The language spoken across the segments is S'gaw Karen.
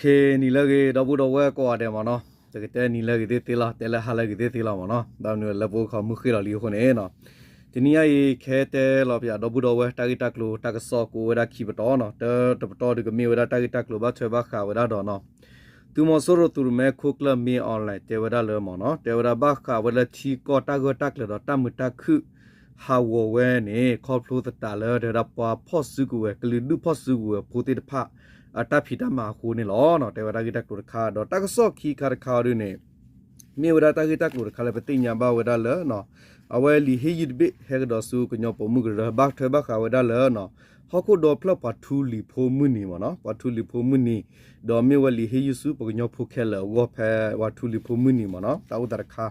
ခ့နံၤလၢအဂ့ၤ ဒီပုၢ်ဒီဝဲၢ်ကိးဂၤဒဲးမ့ၢ်နီၤ, တကတဲနံၤလၢအဂ့ၤသ့ၣ်သ့လီၤ, တဲလၢဟါလၢအဂ့ၤသ့ၣ်သ့လီၤမ့ၢ်နီၤ, ဘၣ်မနုၤလၢပအိၣ်ခိးမုၢ်ဃ့ၢ်လီၤလံအဃိန့ၣ်နီၤ, တနံၤညါအံၤ ခဲတဲလီၤပၠးဒီပုၢ်ဒီဝဲၢ် တၢ်ဂ့ၢ်တၢ်ကျိၤတၢ်ကစီၣ်ကအိၣ်ဝဲဒၣ်ခံပတီၢ်နီၤ, တၢတပတီၢ်ဒုးကမ့ၢ်ဝဲဒၣ်တၢ်ဂ့ၢ်တၢ်ကျိၤဘၣ်ထွဲဘၣ်ဃးဝဲဒၣ်ဒီးနီၤ သုးမီၤစိရိၤသုးရမဲခိၣ်ကျၢၢ် မင်းအောင်လှိုင် တဲဝဲဒၣ်လၢမ့ၢ်နီၤ, တဲဝဲဒၣ်ဘၣ်ဃးဝဲလၢထံကီၢ်တၢ်ဂၢၢ်တၢ်ကျၢၤဒီးတၢ်မုာ်တၢ်ခုၣ် ဟးဂီၤဝဲန့ၣ် ခီဖျိသတးလၢတဲဝဲဒၣ်ပှၤဖီၣ်စုကဝဲၤ ကလုာ်ဒူၣ်ဖီၣ်စုကဝဲၤဖိသ့ၣ်တဖၣ် အတၢ်ဖံးတၢ်မၤအဃိန့ၣ်လီၤ. တဲဝဲဒၣ်တၢ်ဂ့ၢ်တၢ်ကျိၤတခါ ဒီးတၢ်ကစီၣ်ခံခါတခါအီၤဒုးန့ၣ် မ့ၢ်ဝဲဒၣ်တၢ်ဂ့ၢ်တၢ်ကျိၤတခါလၢပသ့ၣ်ညါဘၣ်ဝဲဒၣ်လၢ အဝဲလံာ်ဟ့ၣ်ယုၢ်တဘ့ၣ် ဟဲကဒီးဆူကညီပိာ်မုၣ်ကရၢ ဘၣ်ထွဲဘၣ်ဃးဝဲဒၣ်လၢ ဟီၣ်ခိၣ်ဒီဖျၢၣ်ပှၤထူလံၤဖိမုၢ်နံၤမ့ၢ်နီၤ, ပှၤထူလံၤဖိမုၢ်နံၤ, ဒီးမ့ၢ်ဝဲလံာ်ဟ့ၣ်ယုၢ်ဆူပကညီဖိခဲလၢာ်အဂီၢ် ဖဲပှၤထူလံၤဖိမုၢ်နံၤမ့ၢ်နီၤ, တၢ်အိၣ်သးတခါ,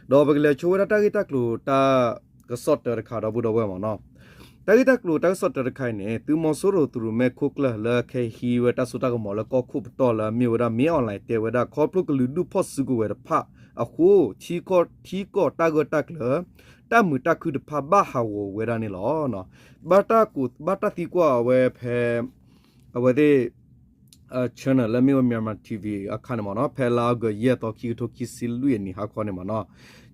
ဒီးပကလဲၤဆိဝဲဒၣ်တၢ်ဂ့ၢ်တၢ်ကျိၤတၢ်ကစီၣ်တၢတခါ ဒီပုၢ်ဒီဝဲၢ်မ့ၢ်နီၤ, တၢ်ဂ့ၢ်တၢ်ကျိၤတၢ်ကစီၣ်တၢတခါအံၤန့ၣ် သုးမီၤစိရိၤသုးရမဲခိၣ်ကျၢၢ်လၢခဲဟံးဝဲတၢ်စိတၢ်ကမီၤလၢကီၢ်ခိၣ်ပတီၢ်လၢအမ့ၢ်ဝဲဒၣ် မင်းအောင်လှိုင် တဲဝဲဒၣ် ခီဖျိကလုာ်ဒူၣ်ဖီၣ်စုကဝဲၤတဖၣ်အဃိ ထံကီၢ် ထံကီၢ်တၢ်ဂၢၢ်တၢ်ကျၢၤ တၢ်မုာ်တၢ်ခုၣ်တဖၣ်ဘၣ်ဟးဂီၤဝဲဒၣ်န့ၣ်လီၤ. ဘၣ်တၢ်ကိး ဘၣ်တၢ်သံကွၢ်အဝဲဖဲ အဝဲသ့ၣ် channel လၢမ့ၢ်ဝဲ Myanmar TV အခါန့ၣ်မ့ၢ်နီၤ, ဖဲလါအီကူးယဲၢ်သီ ခံကထိခံဆံလွံၢ်အနံၤဟါခီန့ၣ်မ့ၢ်နီၤ,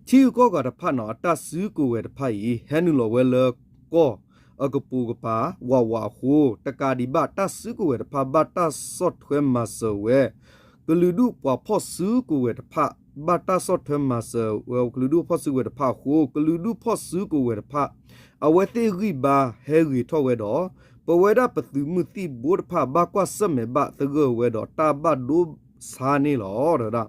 ထံဂုၤကီၢ်ဂၤတဖၣ်နီၤ အတၢ်စုကဝဲၤတဖၣ်အံၤ ဟဲနုာ်လီၤဝဲလၢကီၢ်အကပိာ်ကပၤ ဝးဝးအဃိ တကးဒံးဘၣ် တၢ်စုကဝဲၤတဖၣ်ဘၣ်တၢ်ဆီၣ်ထွဲမၤစၢၤဝဲ ကလုာ်ဒူၣ်ပှၤဖီၣ်စုကဝဲၤတဖၣ် ဘၣ်တၢ်ဆီၣ်ထွဲမၤစၢၤဝဲ ကလုာ်ဒူၣ်ဖီၣ်စုကဝဲၤတဖၣ်အဃိ ကလုာ်ဒူၣ်ဖီၣ်စုကဝဲၤတဖၣ် အဝဲသ့ၣ်ဂံၢ်ဘါဟဲဂ့ၤထီၣ်ဝဲဒီး ပဝဲဒၣ်ပသုးမုၢ်သံၣ်ဘိတဖၣ် ဘၣ်ကွၢ်ဆၢၣ်မဲာ်ဘၣ်သဂၢၢ်ဝဲဒီးတၢ်ဘၣ်ဒိဆါန့ၣ်လီၤ.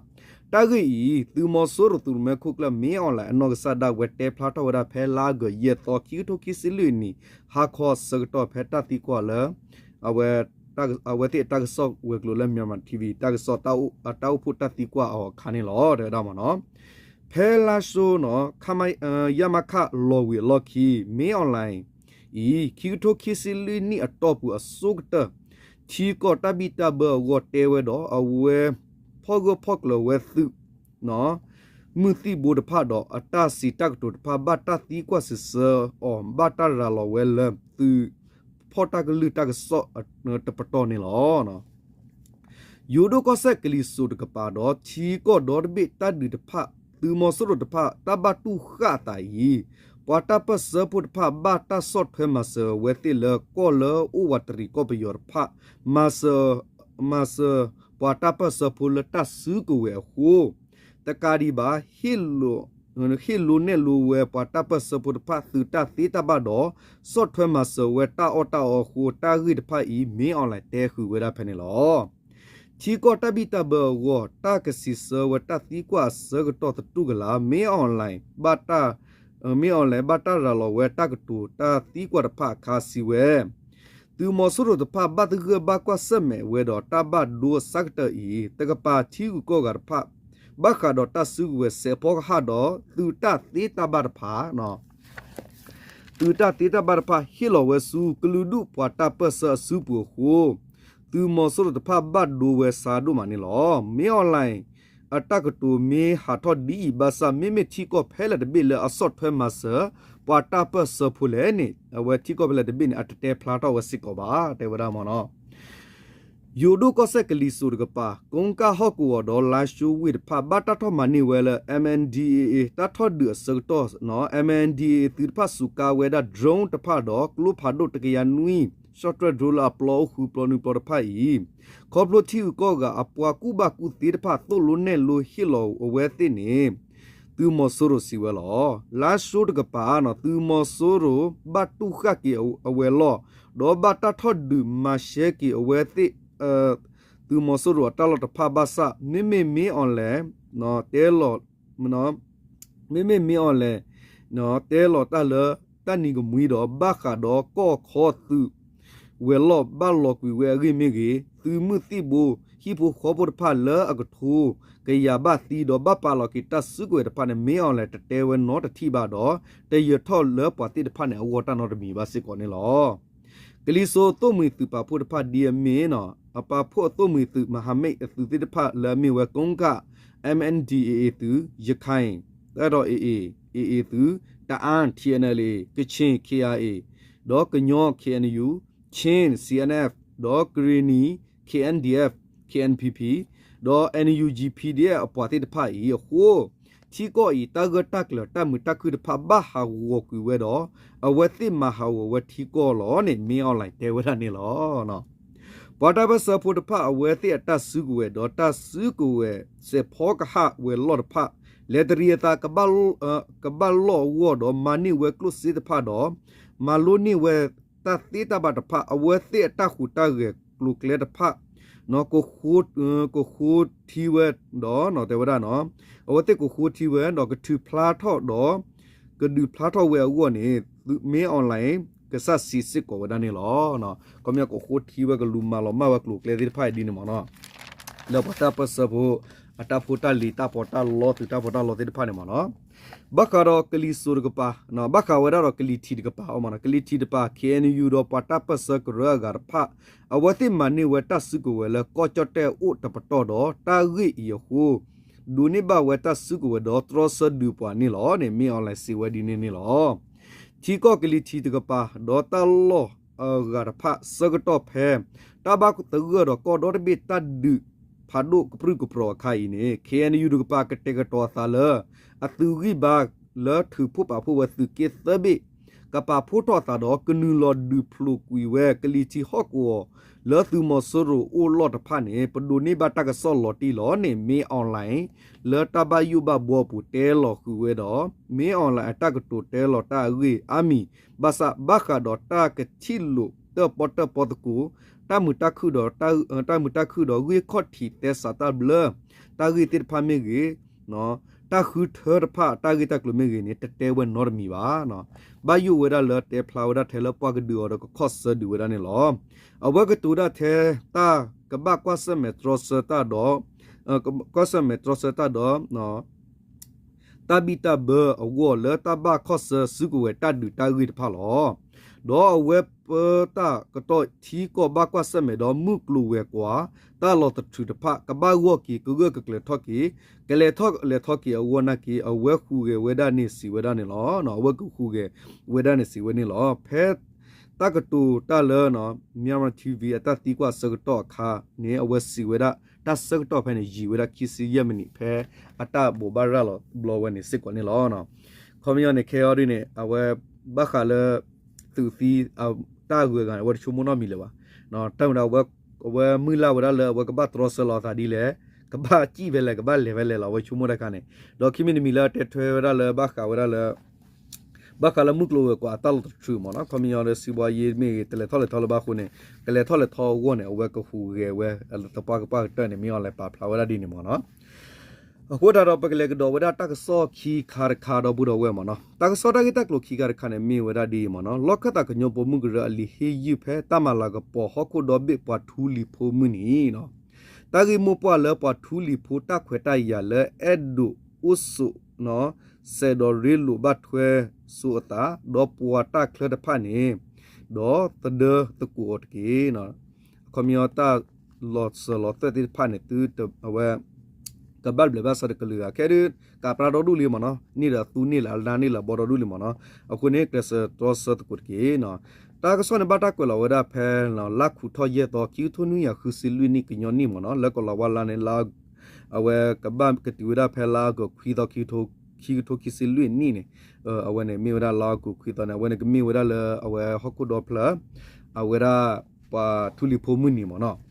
တၢ်ဂ့ၢ်အံၤ သုးမီၤစိရိၤသုးရမဲခိၣ်ကျၢၢ် မင်းအောင်လှိုင် အနီၢ်ကစၢ်ဒၣ်ဝဲတဲဖျါထီၣ်ဝဲဒၣ်ဖဲလါအီကူးယဲၢ်သီ ခံကထိခံဆံလွံၢ်အနံၤ ဟါခီအဆၢကတီၢ်ဖဲတၢ်သံကွၢ်လၢ အဝဲ အဝဲသ့ၣ်အတၢ်ကစီၣ်ဝဲၤကျိၤလၢ Myanmar TV တၢ်ကစီၣ်တၢ်အိၣ်ဖှိၣ်တၢ်သံကွၢ်အီၤအခါန့ၣ်လီၤ တဲဝဲဒၣ်မ့ၢ်နီၤ. ဖဲလါၡိနီၤ ခမ ရမခ လီၤဝံၤအလီၢ်ခံ မင်းအောင်လှိုင် အံၤ ခံကထိခံဆံလွံၢ်နံၣ်အတီၢ်ပူၤအဆိကတၢၢ် ထံကီၢ်တၢ်ဘံၣ်တၢ်ဘၢအဂီၢ်တဲဝဲဒီး အဝဲဖီၣ်ဂၢၢ်ဖီၣ်ကျၢၤဝဲသုး မုၢ်သံၣ်ဘိတဖၣ်ဒီး အတၢ်စံးတၢ်ကတိၤတဖၣ် ဘၣ်တၢ်သံကွၢ်စံးဆၢအီၤ ဘၣ်တၢ်ရၤလီၤဝဲလၢသုးဖီၣ်တၢ်ကလုၢ်တၢ်ကစီၣ်တပတီၢ်န့ၣ်လီၤ. ယိၤဒိၣ်ကီၢ်စဲၣ်ကလံၤစိးတကပၤဒီး ထံကီၢ်ဒီတဘ့ၣ်တၢ်ဒုးတဖၣ် သုးမီၤစိရိၤတဖၣ် တၢ်ဘၣ်တူၢ်ဃာ်အသးအံၤ ပှၤတၢ်ပၢၢ်ဆၢဖိတဖၣ် ဘၣ်တၢ်ဆီၣ်ထွဲမၤစၢၤဝဲသ့ၣ်လၢကီၢ်လၢအိၣ်ဝးတရံးကီၢ်ပယီၤတဖၣ် မၤစၢၤ မၤစၢၤပှၤတၢ်ပၢၢ်ဆၢဖိလၢတၢ်စုကဝဲၤအဃိ တကးဒံးဘၣ် ဟ့ၣ်လိနဲၣ်လိဝဲပှၤတၢ်ပၢၢ်ဆၢဖိတဖၣ် သုးတၢ်သ့တၢ်ဘၣ်ဒီး ဆီၣ်ထွဲမၤစၢၤဝဲတၢ်အီၣ်တၢ်အီအဃိ တၢ်ဂ့ၢ်တဖၣ်အံၤ မင်းအောင်လှိုင် တဲဃုာ်ဝဲဒၣ်ဖဲန့ၣ်လီၤ. ထံကီၢ်တၢ်ဘံၣ်တၢ်ဘၢအဂီၢ် တၢ်ကစံးဆၢဝဲတၢ်သံကွၢ်အဆၢကတီၢ်သတူၢ်ကလာ် မင်းအောင်လှိုင် ဘၣ်တၢ် မင်းအောင်လှိုင် ဘၣ်တၢ်ရၤလီၤဝဲတၢ်ကတိၤတၢ်သံကွၢ်တဖၣ်အခါစံးဝဲ သုးမီၤစိရိၤတဖၣ် ဘၣ်သဂၢၢ်ဘၣ်ကွၢ်ဆၢၣ်မဲာ်ဝဲဒီးတၢ်ဘၣ်ဒိအဆၢကတၢၢ်အံၤ တကပၤထံဂုၤကီၢ်ဂၤတဖၣ် ဘၣ်ဃးဒီးတၢ်စုကဝဲၤစဲးဖီကဟၣ်ဒီး သုးတၢ်သ့တၢ်ဘၣ်တဖၣ် သုးတၢ်သ့တၢ်ဘၣ်တဖၣ် ဟ့ၣ်လီၤဝဲဆူကလုာ်ဒူၣ်ပှၤတၢ်ပၢၢ်ဆၢအစုပူၤအဃိ သုးမီၤစိရိၤတဖၣ်ဘၣ်ဒိဝဲစါဒိၣ်မးန့ၣ်လီၤ. မင်းအောင်လှိုင် အတၢ်ကတိၤမ့ၢ်ဟးထီၣ်ဒ်အံၤဘၣ်ဆၣ် မ့မ့ၢ်ထံကီၢ်ဖဲလဲၣ်တဘ့ၣ်လၢအဆီၣ်ထွဲမၤစၢၤ ပှၤတၢ်ပၢၢ်ဆၢဖိလဲၣ်န့ၣ် အဝဲထံကီၢ်ဖဲလဲၣ်တဘ့ၣ်န့ၣ် အတတဲဖျါထီၣ်ဝဲစ့ၢ်ကီးဘၣ် တဲဝဲဒၣ်မ့ၢ်နီၤ. ယိၤဒိၣ်ကီၢ်စဲၣ်ကလံၤစိးတကပၤ ကိကၣ်ဟီၣ်ကဝီၤဒီးလါၡိဝ့ၢ်တဖၣ် ဘၣ်တၢ်ထီၣ်မၤန့ၢ်ဝဲလၢ MNDAA တၢ်ထီၣ်ဒုးအဆၢကတီၢ် MNDAA သုးတဖၣ်စူးကါဝဲဒၣ် drone တဖၣ်ဒီး ကျိဖးဒိၣ်တကယၤနွံ ရှီၣ်တြဲၣ် drone လၢအပျီအိၣ်ဃုပျီနွံပျီတဖၣ်အံၤ ခီဖျိထံဂုၤကီၢ်ဂၤအပှၤကူၣ်ဘၣ်ကူၣ်သ့တဖၣ် သိၣ်လိနဲၣ်လိဟ့ၣ်လီၤအဝဲသ့ၣ်န့ၣ် သုးမီၤစိရိၤစံးဝဲလီၤ. လါၡိတကပၤ သုးမီၤစိရိၤ ဘၣ်တူၢ်ဃာ်က့ၤအဝဲၤလီၢ် ဒီးဘၣ်တၢ်ထီၣ်ဒုးမၤရှဲက့ၤအဝဲသ့ၣ် သုးမီၤစိရိၤအတၢ်လီၢ်တဖၣ်ဘၣ်ဆၣ် မ့မ့ၢ်မင်းအောင်လှိုင် တဲလီၤ မ့မ့ၢ်မင်းအောင်လှိုင် တဲလီၤတၢ်လၢတၢ်နံၤကမှံဒီး ဘၣ်ဃးဒီးကီၢ်ခီသုး ဝဲၤလီၢ်ဘၣ်လီၤကွံာ်ဝဲအဂ့ၢ်မ့ၢ်ဂ့ၤ, သုးမုၢ်သံၣ်ဘိ ဟံၣ်ဖိဃီဖိတဖၣ်လၢအကထိ ကယၤဘၣ်သံဒီး ဘၣ်ပာ်လီၤက့ၤတၢ်စုကဝဲၤတဖၣ်န့ၣ် မင်းအောင်လှိုင် တတဲဝဲနီတထံၣ်ဘၣ်ဒီး တယၢၤထီၣ်လၢပှၤသ့ၣ်တဖၣ်န့ၣ် အဂီၢ်တၢ်နီတမံၤဘၣ်စ့ၢ်ကီးန့ၣ်လီၤ. ကလံၤစိးသိၣ်မှံၤသုးပာ်ဖှိၣ်တဖၣ်ဒ်အမ့ၢ် အပာ်ဖှိၣ်အသိၣ်မှံၤသုး မဟာမိတ် အသုးသ့ၣ်တဖၣ်လၢအမ့ၢ်ဝဲ ကိကၣ် MNDAA သုး, ရခိုင် တၢ်ဒီး AA, AA သုး, တအၣ် TNLA, ကချင် KIA, ဒီးကညီ KNU, ချင်း CNF, ဒီးကရံၣ်နံၤ KNDF, K N P P ဒီး N U G PDF အပှၤသ့ၣ်တဖၣ်အံၤအဃိ ထံကီၢ်အံၤ တၢ်ဂၢၢ်တၢ်ကျၢၤတၢ်မုာ်တၢ်ခုၣ်တဖၣ်ဘၣ်ဟးဂီၤကွံာ်ဝဲဒီး အဝဲသ့ၣ်မၤဟးဂီၤဝဲထံကီၢ်လီၤန့ၣ် မင်းအောင်လှိုင် တဲဝဲဒၣ်န့ၣ်လီၤ. ပှၤတၢ်ပၢၢ်ဆၢဖိတဖၣ် အဝဲသ့ၣ်အတၢ်စုကဝဲၤဒီးတၢ်စုကဝဲၤစဲးဖီကဟၣ်ဝဲၤလီၢ်တဖၣ် လဲၤတရံးအသး ကဘၣ်လီၢ်အဂီၢ်ဒီး မၤန့ၢ်ဝဲကျိၣ်စ့တဖၣ်ဒီး မၤလိန့ၢ်ဝဲတၢ်သ့တၢ်ဘၣ်တဖၣ် အဝဲသ့ၣ်အတၢ်ဟူးတၢ်ဂဲၤကျိၤကျဲတဖၣ် ကဃိထံဝဲဒီး တဲဝဲဒၣ်နီၤ အဝဲသ့ၣ်ကဃိထံဝဲဒီး ကထုးဖျါထီၣ်ဒီး ကဒုးဖျါထီၣ်ဝဲအဂီၢ်န့ၣ် မင်းအောင်လှိုင် ကစၢ်စံးစ့ၢ်ကီးဝဲဒၣ်န့ၣ်လီၤ. ခီပညီကဃိထံဝဲ ကလူၤမၤလီၤမၢ်ဝဲကျိၤကျဲသ့ၣ်တဖၣ်အံၤဒ်န့ၣ်မ့ၢ်နီၤ လၢပှၤတၢ်ပၢၢ်ဆၢဖိ အတၢ်ဖိတၢ်လံၤ တၢ်ပီးတၢ်လီ သုးတၢ်ပီးတၢ်လီသ့ၣ်တဖၣ်န့ၣ်မ့ၢ်နီၤ ဘၣ်ဃးဒီးကလံၤစိးတကပၤ ဘၣ်ဃးဝဲဒၣ်ဒီးကလံၤထံးတကပၤ မ့ၢ်နီၤ ကလံၤထံးတကပၤ K N U ဒီးပှၤတၢ်ပၢၢ်ဆၢကရၢအဂၤတဖၣ် အဝဲသ့ၣ်မၤန့ၢ်ဝဲတၢ်စုကဝဲၤလၢ ကီၢ်ကၠီၣ်တဲၣ်အိၣ်တပတီၢ်ဒီး တၢ်ဂ့ၢ်အံၤအဃိ ဒိးန့ၢ်ဘၣ်ဝဲတၢ်စုကဝဲၤဒီးတြီဆၢဒုးပှၤန့ၣ်လီၤန့ၣ် မင်းအောင်လှိုင် စံးဝဲဒ်န့ၣ်န့ၣ်လီၤ. ထံကီၢ်ကလံၤထံးတကပၤ ဒီးတၢ်လီၢ်အဂၤတဖၣ် ဆၢကတီၢ်ဖဲ တၢ်ဘၣ်သဂၢၢ်ဒီးကီၢ်ဒီတဘ့ၣ်တၢ်ဒုးဖးဒိၣ်ကပြုၢ်ကပြီၤအခါအံၤန့ၣ် K N U တကပၤ ကတဲာ်ကတီၤအသးလၢ အသုးဂံၢ်ဘါလၢထုးဖှိၣ်ပာ်ဖှိၣ်ဝဲသုးက့သၢဘ့ၣ် ကပာ်ဖှိၣ်ထီၣ်အသးဒီး ကနုာ်လီၤဒုးဖျိးကွံာ်ဝဲ ကလံၤထံးဟီၣ်ကဝီၤ လၢသုးမီၤစိရိၤအိၣ်လီၢ်တဖၣ်န့ၣ် ပဒိးန့ၢ်ဘၣ်တၢ်ကစီၣ်လီၤတံၢ်လီၤန့ၣ် မင်းအောင်လှိုင် လၢတၢ်ဘၣ်ယိၣ်ဘၣ်ဘှီအပူၤတဲလီၤဃုာ်ဝဲဒီး မင်းအောင်လှိုင် အတၢ်ကတိၤတဲလီၤတၢ်အဂ့ၢ်အါမံၤ ဘၣ်ဆၣ်ဘၣ်ဃးဒီးတၢ်ကထံၣ်လိာ်တၢၣ်ပီၣ်တၢၣ်ပီသကိး တၢ်မုာ်တၢ်ခုၣ်ဒီး တၢ်မုာ်တၢ်ခုၣ်ဒီးဂ့ၢ်ခီၣ်ထံးသဲစးတၢ်ဘျၢ တၢ်ဂ့ၢ်သ့ၣ်တဖၣ်မ့ၢ်ဂ့ၤ တၢ်ဃုထၢတဖၣ် တၢ်ဂ့ၢ်တၢ်ကျိၤမ့ၢ်ဂ့ၤန့ၣ် တတဲဝဲနီတမံၤဘၣ်. ဘၣ်ယိၣ်ဝဲဒၣ်လၢတဲဖျါဝဲဒၣ်ထဲလၢပှၤကဒုးအီၤဒီးကခီၣ်ဆၢဒုးဝဲဒၣ်န့ၣ်လီၤ. အဝဲကတိၤဒၣ်ထဲ တၢ်ကဘၣ်ကွၢ်ဆၢၣ်မဲာ်တြီဆၢတၢ်ဒီး ကွၢ်ဆၢၣ်မဲာ်တြီဆၢတၢ်ဒီး တၢ်ဘံၣ်တၢ်ဘၢအဂီၢ်လၢတၢ်ဘၣ်ခီၣ်ဆၢစုကဝဲၤတၢ်ဒုးတၢ်ဂ့ၢ်တဖၣ်လီၤ. ဒီးအဝဲပၢတၢ်ကတီၢ်ထံကီၢ်ဘၣ်ကွၢ်ဆၢၣ်မဲာ်ဒီးမုၢ်ကျိၤဝဲၤကွာ် တၢ်လီၤသထြုးတဖၣ် ကဘၣ်ဂီၢ်က့ၤ ကဂၢၢ်ကကျၢၤထီၣ်က့ၤ ကလဲၤထီၣ်လဲၤထီၣ်က့ၤအဂီၢ်နာ်က့ အဝဲဟူးဂဲၤဝဲဒၣ်န့ၣ်စံးဝဲဒၣ်န့ၣ်လီၤ. အဝဲကဟူးဂဲၤဝဲဒၣ်န့ၣ်စံးဝဲန့ၣ်လီၤ. ဖဲတၢ်ကတိၤတၢ်လၢ Myanmar T V အတၢ်သံကွၢ်ဆၢကတီၢ်အခါန့ၣ် အဝဲစံးဝဲဒၣ် တၢ်ဆၢကတီၢ်ဖဲန့ၣ် ယံာ်ဝဲဒၣ်ခံဆံယဲၢ်မံးနံး ဖဲအတၢ်ဘိးဘၣ်ရၤလီၤဘျီဝဲန့ၣ်စ့ၢ်ကီးန့ၣ်လီၤ. ခီပညီန့ၣ် ခဲအံၤဒ်န့ၣ် အဝဲဘၣ်ဃးလၢ သုးသံ တၢ်အဂုၤအဂၤန့ၣ် အဝဲတဆိကမိၣ်နီတမံၤလၢၤဘၣ်. တၢ်မ့ၢ်ဒၣ် အဝဲမုၢ်လၢ်ဝဲဒၣ်လၢအဝဲကဘၣ်တြီဆၢလီၤအသးဒ်လဲၣ်, ကဘၣ်စံၣ်ဖဲလဲၣ်, ကဘၣ်လဲၤဖဲလဲၣ်လီၤ အဝဲဆိကမိၣ်တၢ်ခါန့ၣ်, ဒီးခံမံၤတမံၤလၢအတဲထွဲဝဲဒၣ်လၢဘၣ်ဃးဝဲဒၣ်လၢ ဘၣ်ဃးလၢမုၢ်ကျိၤဝဲၤကွာ်အတၢ်လီၤသထြုးမ့ၢ်နီၤ, ခီပညီဒီးစံးဘှါယ့မ့ၢ်ဂ့ၤ တလဲၤထီၣ်လဲၤထီလၢဘၣ်အဃိန့ၣ် ကလဲၤထီၣ်လဲၤထီအဂီၢ်န့ၣ် အဝဲကဟူးဂဲၤဝဲသပှၢ်ကပှၢ်ကတၢၢ်န့ၣ် မ့ၢ်အီၤလဲၤပာ်ဖျါဝဲဒၣ်ဒ်န့ၣ်မ့ၢ်နီၤ. အဃိသတးဒီး ပကလဲၤကဒီးဝဲဒၣ်တၢ်ကစီၣ်ခံခါတခါဒီပုၢ်ဒီဝဲၢ်မ့ၢ်နီၤ, တၢ်ကစီၣ်တၢ်ဂ့ၢ်တၢ်ကျိၤခံခါတခါန့ၣ် မ့ၢ်ဝဲဒၣ်ဒ်အံၤမ့ၢ်နီၤ, လီၢ်ခၢၣ်သးကညီပိာ်မုၣ်ကရၢအလံာ်ဟ့ၣ်ယုၢ်ဖဲတၢ်မၤလၤကပီၤဟီၣ်ခိၣ်ဒီဘ့ၣ်ပှၤထူလံၤဖိမုၢ်နံၤနီၤ, တၢ်ဂ့ၢ်မိၢ်ပှၢ်လၢပှၤထူလံၤဖိတၢ်ခွဲးတၢ်ယာ်လၢအဲၣ်ဒိးအိၣ်ဆိး စဲးဒီးရ့လိာ်ဘၣ်ထွဲစိအသး ဒီးပှၤတၢ်ချၢတဖၣ်န့ၣ် ဒီးသဒၢသကိးအီၤတက့ၢ်. အခီပညီတၢ်လီၤစၢၤလီၤသွဲၣ်သ့ၣ်တဖၣ်န့ၣ် သုတဝဲ ကဘၣ်ဘျဲးဘၣ်ဆၢတကလုာ်ဂၤ ခဲဒုး ကးပြါဒီဒူၣ်လံမ့ၢ်နီၤ, န့ၢ်ဒီးသူန့ၢ်လၢအလါန့ၢ်လၢအဘီဒီဒူၣ်လံမ့ၢ်နီၤ, အဃိန့ၣ် ကျဲးစၢးတြီဆၢသကိးတက့ၢ်. တၢ်ကစီၣ်န့ၣ် ဘၣ်တၢ်ကွဲးလီၤဝဲဒၣ်ဖဲ လါခူးထီၣ်ယဲၢ်သီ ခံကထိနွံကယၤဃုဆံလွံၢ်နံၣ် ကညီနံၣ်မ့ၢ်နီၤ, လၢကီၤလၤဝါလါန့ၣ် လါ အဝဲကဘၣ်ကတုၤဝဲဒၣ်ဖဲလါအီကူးခွံသီ ခံကထိခံဆံလွံၢ်နံၣ်န့ၣ်, အဝဲန့ၣ်မ့ၢ်ဝဲဒၣ်လါအီကူးခွံသီန့ၣ် အဝဲန့ၣ်ကမ့ၢ်ဝဲဒၣ်လၢအဝဲဟီၣ်ခိၣ်ဒီဖျၢၣ် အဝဲဒၣ်ပှၤထူလံၤဖိမုၢ်နံၤမ့ၢ်နီၤ.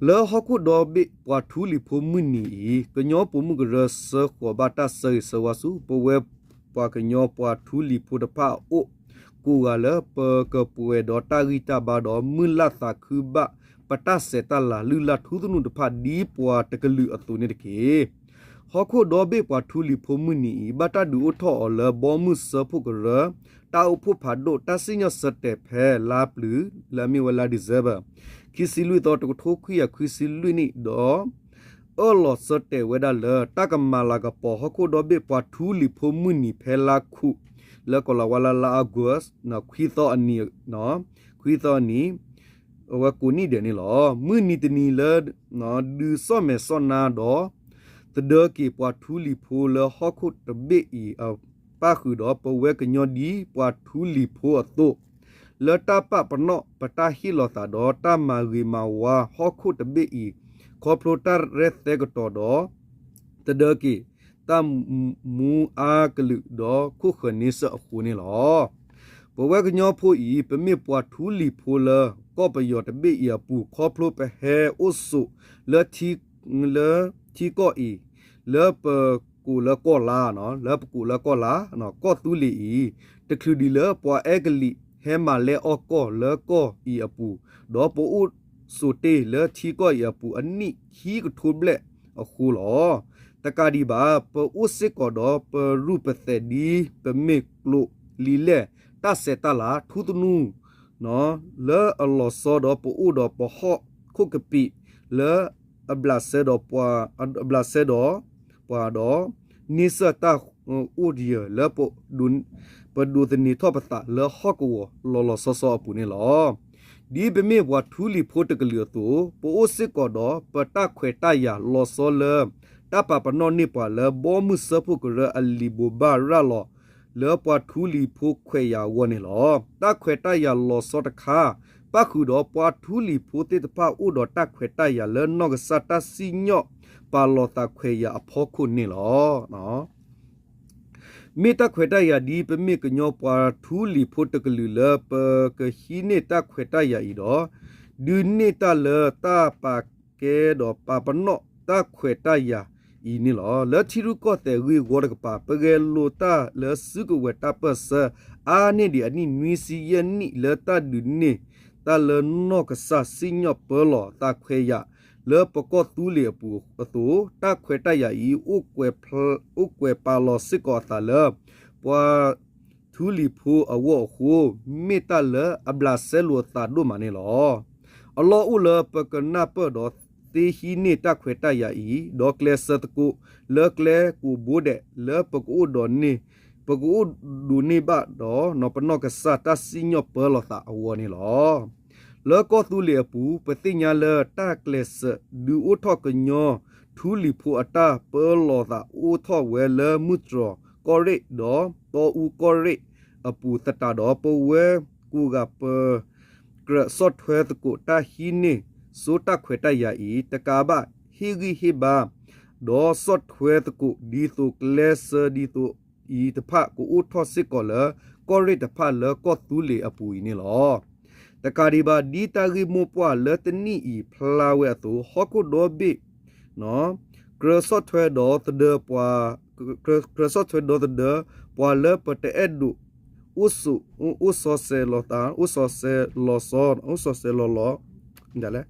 လၢဟီၣ်ခိၣ်ဒီဘ့ၣ်ပှၤထူလံၤဖိမုၢ်နံၤအံၤ ကညီပိာ်မုၣ်ကရၢစၢဃီၤဘၣ်တၢ်ဆၢဂ့ၤဆၢဝါဆူ ပဝဲပှၤကညီပှၤထူလံၤဖိတဖၣ်အအိၣ် ကိးဂၤလၢ ပကပှဲၤဒီးတၢ်ဂံၢ်တၢ်ဘါဒီး မုၢ်လၢ်သးခုဘၣ် ပတၢ်ဆဲးတၢ်လၤလုၢ်လၢ်ထူသနူတဖၣ် ဒ်ပှၤတကလုာ်အသိးန့ၣ်တက့ၢ်. ဟီၣ်ခိၣ်ဒီဘ့ၣ်ပှၤထူလံၤဖိမုၢ်နံၤအံၤ ဘၣ်တၢ်ဒုးအိၣ်ထီၣ်အီၤလၢ ဘီမုၢ်စၢဖှိၣ်ကရၢ တၢ်အိၣ်ဖှိၣ်ဖးဒိၣ် တၢ်စံၣ်ညီၣ်ဆၢတဲာ်ဖဲလါပျုၤ လၢအမ့ၢ်ဝဲလါ December ခံဆံလွံၢ်သီ တကထိခွံကယၤခွံဆံလွံၢ်နံၣ်ဒီး အၢၣ်လီၤဆၢတဲာ်ဝဲဒၣ်လၢ တၢ်ကမၤလၤကပီၤဟီၣ်ခိၣ်ဒီဘ့ၣ်ပှၤထူလံၤဖိမုၢ်နံၤဖဲလါခူး လၢကီၤလၤဝါလါ လါအီကူး ခွံသီအနံၤ ခွံသီအနံၤ အဝဲကိးနံၣ်ဒဲးန့ၣ်လီၤ. မုၢ်နံၤတနံၤလၢ ဒုးစီၣ်မဲာ်စီၣ်နါဒီး သဒၢက့ၤပှၤထူလံၤဖိလၢဟီၣ်ခိၣ်တဘ့ၣ်အံၤ အပၣ်ဃုာ်ဒီး ပဝဲကညီဒ်ပှၤထူလံၤဖိအသိး လၢတၢ်ပာ်ပနီၣ်ပတၢ်ဟ့ၣ်လီၤသးဒီး တၢ်မၤဂ့ၤမၤဝါဟီၣ်ခိၣ်တဘ့ၣ်အံၤ ခီဖျိတၢ်ရဲၣ်သဲကတီၤဒီး တဒၢက့ၤ တၢ်မူအါကလုာ်ဒီးခိၣ်ဃၢၤန့ဆၢၣ်အဃိန့ၣ်လီၤ. ပဝဲကညီဖိအံၤ ပမ့ၢ်ပှၤထူလံၤဖိလၢ ကီၢ်ပယီၤတဘ့ၣ်အံၤအပူၤ ခီဖျိပဟဲအိၣ်ဆိးလၢ လၢထံကီၢ်အံၤ လၢပကိးလၢကီၢ်လါ, လၢပကိးလၢကီၢ်လါ, ကီၢ်သူလ့ၤအံၤ တချုးဒံးလၢပှၤအဲကလံးဟဲမၤလဲအီၣ်ကီၢ်လၢကီၢ်အံၤအပူၤ, ဒီးပအိၣ်ဆိးတ့ၢ်လၢထံကီၢ်အံၤအပူၤအနံၣ်ခံကထိဘျဲၣ်အဃိလီၤ. တကးဒံးဘၣ် ပအိၣ်စ့ၢ်ကီးဒီးပရူၢ်ပသဲးဒ်ပမ့ၢ်ကျိၤလံာ်လဲၢ် တၢ်စဲးတၢ်လၤထူသနူ လၢအလီၤဆီဒီးပအိၣ်ဒီးပဟီၣ်ခိၣ်ကပံာ် လၢအဘျးစဲဒီးပှၤ, အဘျးစဲဒီးပှၤဒီး န့ဆၢၣ်တၢ်အိၣ်ယၢၤလၢ ပဒိးသန့ၤထီၣ်ပသးလၢဟီၣ်ကဝီၤလီၤလီၤဆီဆီအပူၤန့ၣ်လီၤ. ဒ်ပမ့ၢ်ပှၤထူလံၤဖိတကလုာ်အသိး, ပအိၣ်စ့ၢ်ကီးဒီးပတၢ်ခွဲးတၢ်ယာ်လီၤဆီလၢ တၢ်ပာ်ပနီၣ်န့ၢ်ပှၤလၢ ဘီမုၢ်စၢဖှိၣ်ကရၢအလံာ်ဘိးဘၣ်ရၤလီၤ လၢပှၤထူလံၤဖိခွဲးယာ်အဂီၢ်န့ၣ်လီၤ. တၢ်ခွဲးတၢ်ယာ်လီၤဆီတခါ ပၣ်ဃုာ်ဒီးပှၤထူလံၤဖိသ့ၣ်တဖၣ်အိၣ်ဒီးတၢ်ခွဲးတၢ်ယာ်လၢနီၢ်ကစၢ်တၢ်စံၣ်ညီၣ်ပာ်လီၤသးခွဲးယာ်အဖီခိၣ်န့ၣ်လီၤ. မ့ၢ်တၢ်ခွဲးတၢ်ယာ်ဒ်ပမ့ၢ်ကညီပှၤထူလံၤဖိတကလုာ်လၢပကဟံးန့ၢ်တၢ်ခွဲးတၢ်ယာ်အံၤဒီး ဒုးန့ၢ်တၢ်လၢတၢ်ပာ်ကဲဒီးပာ်ပနီၣ်တၢ်ခွဲးတၢ်ယာ်အံၤန့ၣ်လီၤ. လၢထံရူၢ်ကီၢ်သဲးဂ့ၢ်ဝီတကပၤ ပဂဲၤလိာ်တၢ်လၢစုကဝဲၤတၢ်ပၢၢ်ဆၢ အါန့ၢ်ဒံးအနံၣ်နွံဆံယဲၢ်နံၣ်လၢတၢ်ဒုးန့ၢ်တၢ်လၢနီၢ်ကစၢ်စံၣ်ညီၣ်ပၢလီၤသးခွဲးယာ် လၢပကီၢ်သူလ့ၤအပူၤအသိး, တၢ်ခွဲးတၢ်ယာ်အံၤ အိၣ်ကွဲးပာ်လီၤစ့ၢ်ကီးအသးလၢ ပှၤထူလံၤဖိအဂီၢ်အဃိ, မ့ၢ်တၢ်လၢအဘျးစဲလိာ်အသးဒိၣ်မးန့ၣ်လီၤ. အလီၢ်အိၣ်လၢပကနၢ်ပၢၢ်ဒီးသ့ဟံးန့ၢ်တၢ်ခွဲးတၢ်ယာ်အံၤ, ဒီးကျဲးစၢးသကိးလၢကျဲကိးဘိဒဲးလၢပကအိၣ်ဒိးန့ၢ်, ပကအိၣ်ဒိးန့ၢ်ဘၣ်ဒီး ပနီၢ်ကစၢ်တၢ်စံၣ်ညီၣ်ပၢလီၤသးအဂီၢ်န့ၣ်လီၤ. လၢကီၢ်သူလ့ၤအပူၤ ပသ့ၣ်ညါလၢတၢ်ကျဲးစၢးဒုးအိၣ်ထီၣ်ကညီထူလံၤဖိအတၢ်ပၢလီၤသး အိၣ်ထီၣ်ဝဲလၢမုၢ်တြီၤကီၢ်ရ့ၣ်ဒီးတီအူကီၢ်ရ့ၣ်အပူၤသတးဒီး ပဝဲကိးဂၤပကြၢးဆီၣ်ထွဲသကိးတၢ်ဟံးန့ၢ်ဆိတၢ်ခွဲးတၢ်ယာ်အံၤ တကးဘၣ် ဟ့ၣ်ဂံၢ်ဟ့ၣ်ဘါ ဒီးဆီၣ်ထွဲသကိး ဒ်သိးကျဲးစၢးဒ်သိးအံၤတဖၣ် ကအိၣ်ထီၣ်စ့ၢ်ကီးလၢ ကီၢ်ရ့ၣ်တဖၣ်လၢကီၢ်သူလ့ၤအပူၤအံၤန့ၣ်လီၤ. တကးဒံးဘၣ် ဒ်တၢ်ဂ့ၢ်မိၢ်ပှၢ်လၢတနံၣ်အံၤဖျါဝဲအသိး ဟီၣ်ခိၣ်ဒီဘ့ၣ် ကြၢးဆီၣ်ထွဲဒီးသဒၢပှၤ, ကြၢးဆီၣ်ထွဲဒီးသဒၢပှၤလၢပတအဲၣ်ဒိး အိၣ်ဆိး, အိၣ်စီၤစဲးလီၤသး, အိၣ်စီၤစဲးလီၤစီ, အိၣ်စီၤစဲးလီၤလီၤ,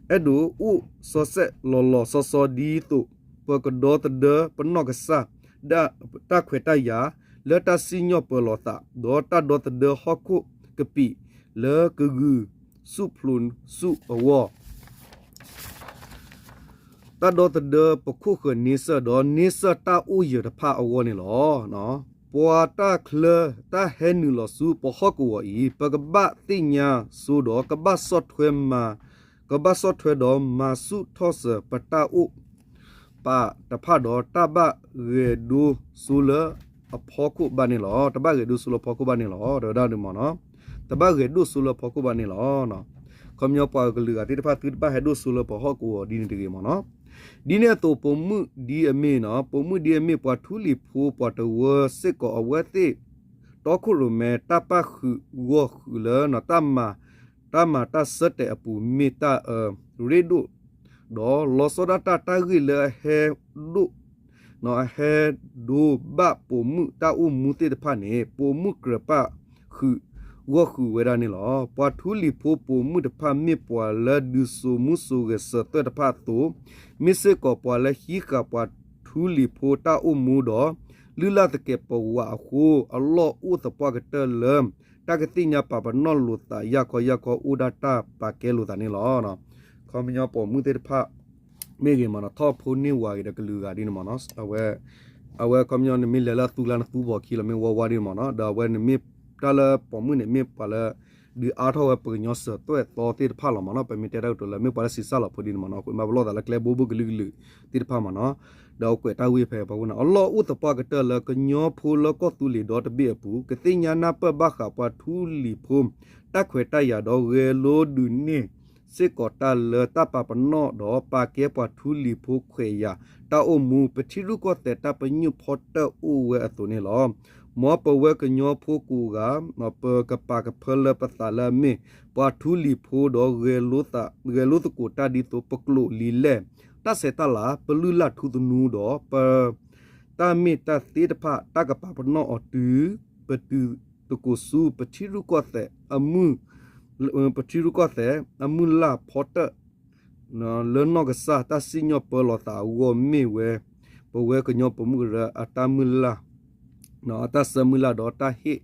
အဲၣ်ဒိးအိၣ်စီၤစဲးလီၤလီၤစီစီဒ်သိး ပကဒီသဒၢပနီၢ်ကစၢ် တၢ်ခွဲးတၢ်ယာ် လၢတၢ်စံၣ်ညီၣ်ပၢလီၤသး ဒီးတၢ်ဒီသဒၢဟီၣ်ခိၣ်ကပံာ်လၢကဂုာ်ဆူၣ်ဖျိးဆူၣ်အဂီၢ် တၢ်ဒီသဒၢပခိၣ်ဃၢၤန့ဆၢၣ် ဒီးန့ဆၢၣ်တၢ်အိၣ်ယၢၤတဖၣ်အဂီၢ်န့ၣ်လီၤ. ပှၤတၢ်ချၢတၢ်ဟဲနုာ်လီၤဆူပဟီၣ်ကဝီၤအံၤ ပကဘၣ်သ့ၣ်ညါဆိဒီး ကဘၣ်ဆီၣ်ထွဲမၤ, ကဘၣ်ဆီၣ်ထွဲဒီးမၤဆူၣ်ထီၣ်စၢၤပတၢ်အိၣ် ပာ်တဖၣ်ဒီး တၢ်ဘၣ်ဂဲၤဒိဆိလၢအဖီခိၣ်ဘၣ်န့ၣ်လီၤ. တဘၣ်ဂဲၤဒိဆိလၢဖီခိၣ်ဘၣ်န့ၣ်လီၤ. တဝဲဒၣ်န့ၣ်မ့ၢ်နီၤ, တဘၣ်ဂဲၤဒိဆိလၢဖီခိၣ်ဘၣ်န့ၣ်လီၤ. ခီပညီပှၤကလုာ်ဂၤသ့ၣ်တဖၣ် သုတဘၣ်ဟဲဒိၣ်ဆိလၢပဟီၣ်ကဝီၤဒ်န့ၣ်တဂ့ၤမ့ၢ်နီၤ. ဒ်န့ၣ်အသိးပိာ်မုၣ်ဒ်အမ့ၢ်နီၤ, ပိာ်မုၣ်ဒ်အမ့ၢ်ပှၤထူလံၤဖိ ပှၤတဝၢစ့ၢ်ကီးအဝဲသ့ၣ် တီခိၣ်ရိၣ်မဲ တၢ်ပၣ်ဃုာ်ဂီၢ်ဃုာ်လၢ တၢ်မၤတၢ်ဆၢတဲာ်အပူၤ မ့ၢ်တၢ်အရ့ဒိၣ် ဒီးလီၤဆီဒၣ်တၢ်တၢ်ဂ့ၢ်လၢအဟဲဒိၣ် အဟဲဒိဘၣ်ပိာ်မုၣ်တၢ်အိၣ်မူသ့ၣ်တဖၣ်န့ၣ် ပိာ်မုၣ်ကြၢးပၣ်ဃုာ်ဂီၢ်ဃုာ်ဝဲဒၣ်န့ၣ်လီၤ. ပှၤထူလံၤဖိပိာ်မုၣ်တဖၣ် မ့ၢ်ပှၤလၢဒုးစိာ်မူစိာ်ဂဲၤစၢၤသွဲၣ်တဖၣ်အသိး, မ့ၢ်စ့ၢ်ကီးပှၤလၢဟံးဃာ်ပှၤထူလံၤဖိတၢ်အိၣ်မူဒီး လုၢ်လၢ်သကဲးပဝးအဃိ အလီၢ်အိၣ်သပှၢ်ကတၢၢ်လၢ တၢ်ကသ့ၣ်ညါပာ်ပနီၣ်လိာ်သး ယၢ်ခီယၢ်ခီအိၣ်ဒၣ်တၢ်ပာ်ကဲလိာ်သးန့ၣ်လီၤ. ခီပညီပိာ်မုၣ်သ့ၣ်တဖၣ် မ့ၢ်ဂ့ၤမ့ၢ်နီၤ, ထီၣ်ဖိန့ၢ်ဝၤဂ့ၤဒီးကလုာ်ဂၤဒ်န့ၣ်မ့ၢ်နီၤ, အဝဲ အဝဲခီပညီနမ့ၢ်လဲၤလၢအသူကျါ နသူဘီခံလီၤ မ့ၢ်ဝါဝါဒ်န့ၣ်မ့ၢ်နီၤ, ဒီးအဝဲနမ့ၢ်တၢ်လၢပိာ်မုၣ်န့ၣ် မ့ၢ်ပှၤလၢ ဒုးအါထီၣ်ဝဲပှၤကညီစၢၤသွဲၣ်သီသ့ၣ်တဖၣ်လီၤမ့ၢ်နီၤ, ပမ့ၢ်တဲတၢ်ကတိၤလၢ မ့ၢ်ပှၤလၢဆံးစၢ်လီၤဖိဒ်န့ၣ်မ့ၢ်နီၤ, အဃိမၤပလီၢ်သးလၢကျဲဘိဘိကလုာ်ကလုာ်သ့ၣ်တဖၣ်မ့ၢ်နီၤ, ဒီးအကွဲးတၢ်ဝံဖဲပှၤဝဲန့ၣ် အလီၢ်အိၣ်သပှၢ်ကတၢၢ်လၢကညီဖိလၢကီၢ်သူလ့ၤဒီတဘ့ၣ်အပူၤ ကသ့ၣ်ညါနၢ်ပၢၢ်ဘၣ်ဃးပှၤထူလံၤဖိ တၢ်ခွဲးတၢ်ယာ်ဒီးဂဲၤလိဒုးန့ၢ် စ့ၢ်ကီးတၢ်လၢတၢ်ပာ်ပနီၣ်ဒီးပာ်ကဲပှၤထူလံၤဖိခွဲးယာ် တၢ်အိၣ်မူ ပထံရူၢ်ကီၢ်သဲးတၢ်ပညိၣ်ဖီတၢၣ်အိၣ်ဝဲအသိးန့ၣ်လီၤ. မ်ပဝဲကညီဖိကိးဂၤ ပကပာ်ကဖၢလၢပသးလၢအမ့ၢ် ပှၤထူလံၤဖိဒီး ဂဲၤလိသကိးတၢ်ဒ်သိး ပကျိာ်လံလဲၢ် တၢ်ဆဲးတၢ်လၤ ပလုၢ်လၢ်ထူသနူဒီး ပ တၢ်မ့ၢ်တၢ်သ့ၣ်တဖၣ် တၢ်ကပာ်ပနီၣ်အီၤတုၤ ပတုၤသကိးဆူ ပထံရူၢ်ကီၢ်သဲးအမုၢ် ပထံရူၢ်ကီၢ်သဲး အမုၢ်လၢ်ဖီတၢၣ် လၢနီၢ်ကစၢ်တၢ်စံၣ်ညီၣ်ပၢလီၤသးအဂီၢ်မ့ၢ်ဝဲ ပဝဲကညီပိာ်မုၣ်ကရၢအတၢ်မုၢ်လၢ် အတၢ်ဆၢမုၢ်လၢ်ဒီးတၢ်ဟ့ၣ်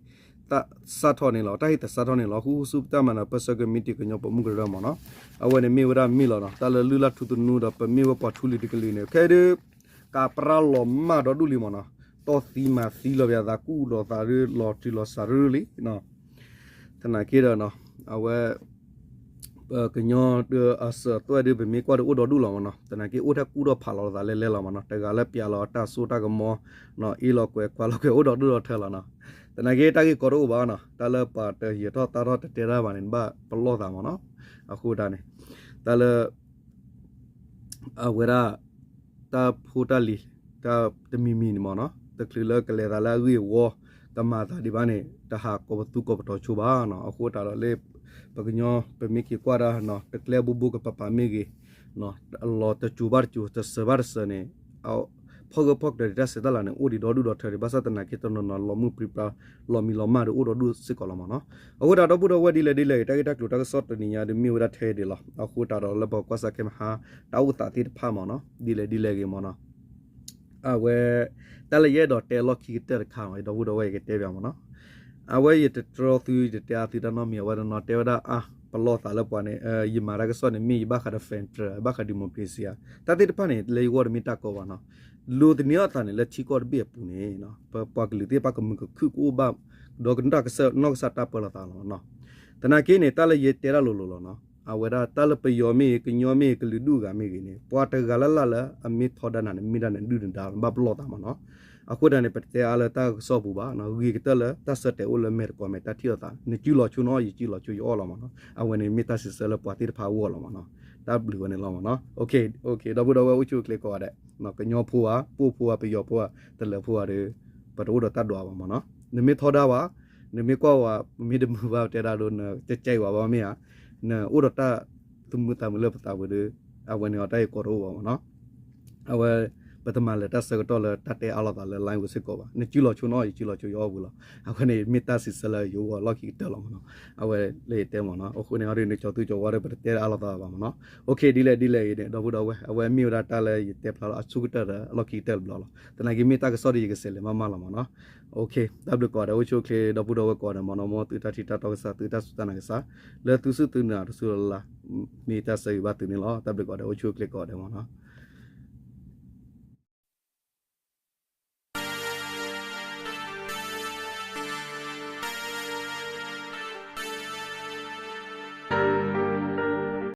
သဆၣ်ထီၣ်န့ၣ်လီၤ. တၢ်ဟ့ၣ်သဆၣ်ထီၣ်န့ၣ်လီၤ. ဃူဃူဆူပတၢ်မၤနၢၤ ပၢဆှၢကမံးတံာ်ကညီပိာ်မုၣ်ကရၢမ့ၢ်နီၤ. အဝဲန့ၣ်မ့ၢ်ဝဲဒၣ်မ့ၢ်လီၤနီၤ. တၢ်လၢလုၢ်လၢ်ထူသနူဒီး ပမ့ၢ်ဝဲပှၤထူလံၤတကလုာ်န့ၣ် ခဲဒုး ကးပြၢလီၤမၢ်ဒီဒူၣ်လံမ့ၢ်နီၤ. တီၢ်သံမၤသံလီၤပသး ကူၣ်ဒီးသးဒုး လီၤတံၢ်လီၤဆဲးရူၢ်လံ သနာ်က့ဒီးနီၤ အဝဲ ပကညီဒီးအစၢၤအသွဲၣ်ဒုး ပမ့ၢ်ကွၢ်ဒီးအိၣ်ဒီဒူၣ်လီၤမ့ၢ်နီၤ. သနာ်က့အိၣ်ထဲကူၣ်ထီၣ်ဖးလီၤသးလဲၤလဲၤလီၤမ့ၢ်နီၤ. တဂၤလၢပျးလီၤအတၢ်စိတၢ်ကမီၤ အ့ၣ်လီၤကွဲးကွၢ်လီၤကွဲးအိၣ်ဒီဒူၣ်ဒီထၢလီၤနီၤ. သနာ်က့တၢ်ဂ့ၢ်ကီတအိၣ်ဘၣ်နီၤ. တၢ်လၢပှၤတယံာ်ထီၣ်သၣ်ထီၣ်တတဲတၢ်ဘၣ်န့ၣ် နဘၣ်ပလီၢ်သးမ့ၢ်နီၤ. အဃိတၢ်န့ၣ် တၢ်လၢ အဝဲဒၣ် တၢ်ဖိတၢ်လံၤ တၢ်တမံၤမံၤန့ၣ်မ့ၢ်နီၤ တချုးလၢကလဲၤသးလၢအဂ့ၢ်အဝီ ကမၤသးဒံးဘၣ်န့ၣ် တဟးကိးပသူကိးပတီၤဆိဘၣ်နီၤ. အဃိတၢ်ဒီးလၢ ပကညီ ပမ့ၢ်က့ၤကွၢ်ဒၣ်နီၤ တကျဲဘိဘိကပၤပၤမ့ၢ်ဂ့ၤ အလီၤတစိၤဘၣ်တစိၤ တစၢၤဘၣ်တစၢၤန့ၣ် ဖီၣ်ဂၢၢ်ဖီၣ်ကျၢၤဒံးတၢ်ဆဲးတၢ်လၤန့ၣ် အိၣ်ဒံးဒီဒူၣ်ဒီထၢဒံး ဘၣ်ဆၣ်သနာ်က့တနီၤနီၤ လီၤမုၢ်ပြံပြါ လီၤမံလီၤမၢ်ဒီးအိၣ်ဒီဒူၣ်စ့ၢ်ကီးလီၤမ့ၢ်နီၤ. အဃိတၢ်ဒီပုၢ်ဒီဝဲၢ်ဒ်လဲၣ်ဒ်လဲၣ်ဂ့ၤ တၢ်ဂ့ၢ်တၢ်ကျိၤတၢ်ကစီၣ်တနံၤညါဒုးမ့ၢ်ဝဲဒၣ်ထဲဒံးလီၤ. အဃိတၢ်ဒီးလၢပကွၢ်စၢ်ခဲမဟါ တၢ်အိၣ်သးသ့ၣ်တဖၣ်မ့ၢ်နီၤ ဒ်လဲၣ်ဒ်လဲၣ်ဂ့ၤမ့ၢ်နီၤ အဝဲ တၢ်လၢယအဲၣ်ဒိးတဲအလီၢ်ခံကတၢၢ်တခါမ့ၢ် ဒီပုၢ်ဒီဝဲၢ်ယကတဲပၠးမ့ၢ်နီၤ. အဝဲယတတြီသု ယတတဲအသုတၢ်နီတမံၤ အဝဲတနီၤတဲဝဲဒၣ်အါ ပလီၢ်သးလၢပှၤန့ၣ် ယမၤတၢ်ကစီၣ်န့ၣ် မ့ၢ်ယဘၣ်ဃးဒီး federal ဘၣ်ဃး democracy ဧါ တၢ်သ့ၣ်တဖၣ်န့ၣ် လၢယဂီၢ်တမ့ၢ်တၢ်ကီဘၣ်နီၤ. လူၤသန့ၤအီၣ်သးန့ၣ် လၢထံကီၢ်တဘ့ၣ်အပူၤန့ၣ် ပပှၤကလုာ်သ့ၣ်တဖၣ်ကမုာ်ကခုၣ်ကအိၣ်ဘၣ် ဒီးကနၣ်ကစၢ်နီၢ်ကစၢ်တၢ်ပၢလီၤသးလီၤနီၤ. သနာ်က့န့ၣ် တၢ်လၢယတဲတၢ်လိၤလိၤလီၤနီၤ အဝဲဒၣ်တၢ်လၢပယီၤမ့ၢ်ဂ့ၤ ကညီမ့ၢ်ဂ့ၤ ကလုာ်ဒူၣ်ဂၤမ့ၢ်ဂ့ၤန့ၣ် ပှၤတဂၤလၢ်လၢ်လၢအမ့ၢ်ထီဒါနၤန့ၣ် မ့ၢ်ဒၣ်နဒုၣ်နဒါ နဘၣ်ပလီၢ်သးမ့ၢ်နီၤ. အဃိတၢ်န့ၣ် ပတတဲအါလၢတၢ်ကစီၣ်ပူၤဘၣ်နီၤ ဂ့ၤကတၢၢ်လၢတၢ်ဆၢတဲာ်အိၣ်လၢမဲာ်တကိးမဲာ်တၢ်ထံၣ်လိာ်သး နစုလီၤဆိနအီၣ် ယစုလီၤဆိယအီၣ်လီၤမ့ၢ်နီၤ. အဝဲန့ၣ်မ့ၢ်တၢ်စံးဆၢလၢပှၤသ့ၣ်တဖၣ်အဂီၢ်လီၤမ့ၢ်နီၤ တၢ်ဘျုးဝဲန့ၣ်လီၤမ့ၢ်နီၤ. ဒီပုၢ်ဒီဝဲၢ်အိၣ်ဆူၣ်အိၣ်ချ့ကိးဂၤဒဲး ကညီဖိဧါ ပှိၢ်ဖိဧါ ပယီၤဖိဧါ တလၢၤဖိဧါဒီး ပတအိၣ်ဒီးတၢ်ဒွးဘၣ်မ့ၢ်နီၤ. နမ့ၢ်ထီဒါဝဲ နမ့ၢ်ကွၢ်ဝဲ မ့ၢ်တမုာ်ဘၣ်တဲဒၣ်ဒိ နကကဲဝဲဘၣ်မ့ၢ်ဧါ နအိၣ်ဒီးတၢ်သမုာ်သးမုာ်လၢပသးဝဲဒီး အဝဲန့ၣ်အတၢ်ဂ့ၢ်ကီတအိၣ်ဘၣ်မ့ၢ်နီၤ. အဝဲ ပတမၤလၢၤတၢ်ဆၢကတီၢ်လၢတၢ်တဲအါလိာ်သးလၢ line ဝဲစ့ၢ်ကီးဘၣ်. နစုလီၤဆိနအီၣ် ယစုလီၤဆိယအီၣ်ဝံၤလီၤ. အဝဲန့ၣ်မ့ၢ်တၢ်စံးဆၢလၢယဂီၢ်လီၢ်ခံကတၢၢ်လီၤမ့ၢ်နီၤ. အဝဲလၢယတဲမ့ၢ်နီၤ အဃိန့ၣ်အီၤဒီး နကၠီၤသူကၠီၤဝါဒီး ပတတဲအါလိာ်သးဘၣ်မ့ၢ်နီၤ. ဒ်လဲၣ်ဒ်လဲၣ်အံၤန့ၣ် ဒီပုၢ်ဒီဝဲၢ် အဝဲမ့ၢ်ဝဲဒၣ်တၢ်လၢယတဲဖျါလီၤအဆိကတၢၢ်ဒီး အလီၢ်ခံကတၢၢ်တဘျီလီၤ. သနာ်က့မ့ၢ်တၢ်ကစီၣ်ဒီးယကစးလဲၤမးမးလီၤမ့ၢ်နီၤ. တၢ်ဘျုးကိးဂၤဒဲး အိၣ်ဆူၣ်အိၣ်ချ့ ဒီပုၢ်ဒီဝဲၢ်ကိးဂၤဒဲးမ့ၢ်နီၤ မ်သုတၢ်ထံၣ်တၢ်တီကစၢ် သုတၢ်စူၢ်တၢ်နာ်ကစၢ် လၢသုစူၢ်သုနာ်တစူၢ်လၢ်လၢ် မ့ၢ်တၢ်ဆၢဂ့ၤဘၣ်သုန့ၣ်လီၤ. တၢ်ဘျုးကိးဂၤဒဲး အိၣ်ဆူၣ်အိၣ်ချ့ကိးဂၤဒဲးမ့ၢ်နီၤ.